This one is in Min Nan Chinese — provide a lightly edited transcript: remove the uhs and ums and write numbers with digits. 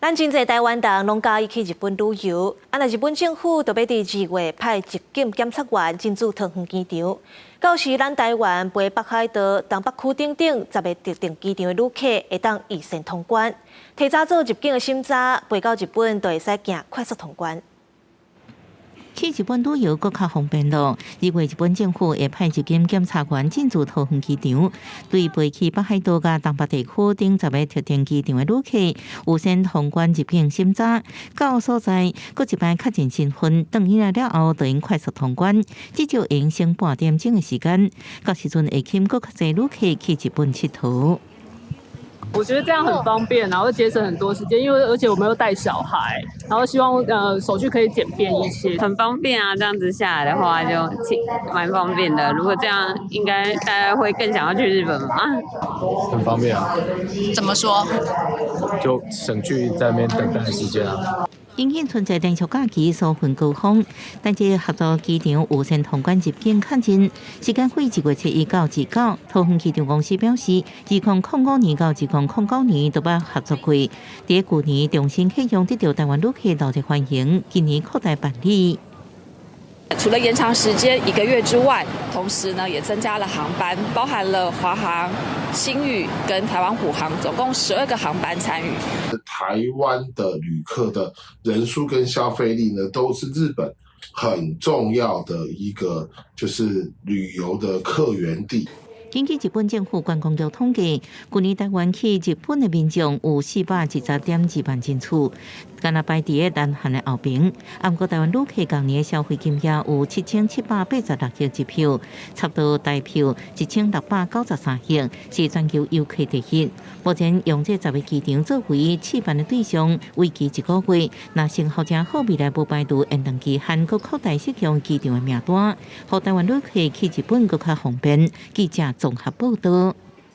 咱真濟台灣人攏佮意去日本旅遊，啊，若日本政府就欲佇2月派入境檢測員進駐桃園機場。到時咱台灣飛北海道、東北區等等10个特定機場的旅客會當預先通關，提早做入境的審查，飛到日本就會使行快速通關。去日本旅遊閣較方便囉。2月日本政府會派入境檢查員進駐桃園機場，對飛去北海道佮東北地區等10个特定機場的旅客，優先通關入境審查。到所在，閣一擺確認身份，轉去了後，就會快速通關，至少會省半點鐘的時間。到時陣會吸引閣較濟旅客去日本𨑨迌。我覺得這樣很方便，然後節省很多時間，因為而且我們又帶小孩，然後希望手續可以簡便一些。很方便啊，這樣子下來的話就挺蠻方便的。如果這樣，應該大家會更想要去日本吧？很方便啊。怎麼說？就省去在那邊等待的時間啊。因應春節連續假期疏運高峰，但這合作機場優先通關入境確認時間會2月7日到29。桃園機場公司表示，2005年到2009年都捌合作過。佇舊年重新啟用，得到台灣旅客熱烈歡迎，今年擴大辦理。除了延長時間一個月之外，同時呢也增加了航班，包含了華航、星宇跟台灣虎航，總共12個航班參與。台灣的旅客的人數跟消費力呢，都是日本很重要的一個就是旅遊的客源地。根據日本政府觀光局統計，舊年台灣去日本的民眾有412.2萬人次，干焦排佇南韓的後爿。毋過台灣旅客舊年的消費金額有7786億日票，差不多台票1693億，是全球遊客第一。目前用這十个機場作為試辦的對象，為期一個月。若成效誠好，未來無排除延長期限，閣擴大適用機場的名單，予台灣旅客去日本閣較方便。記者綜合報道。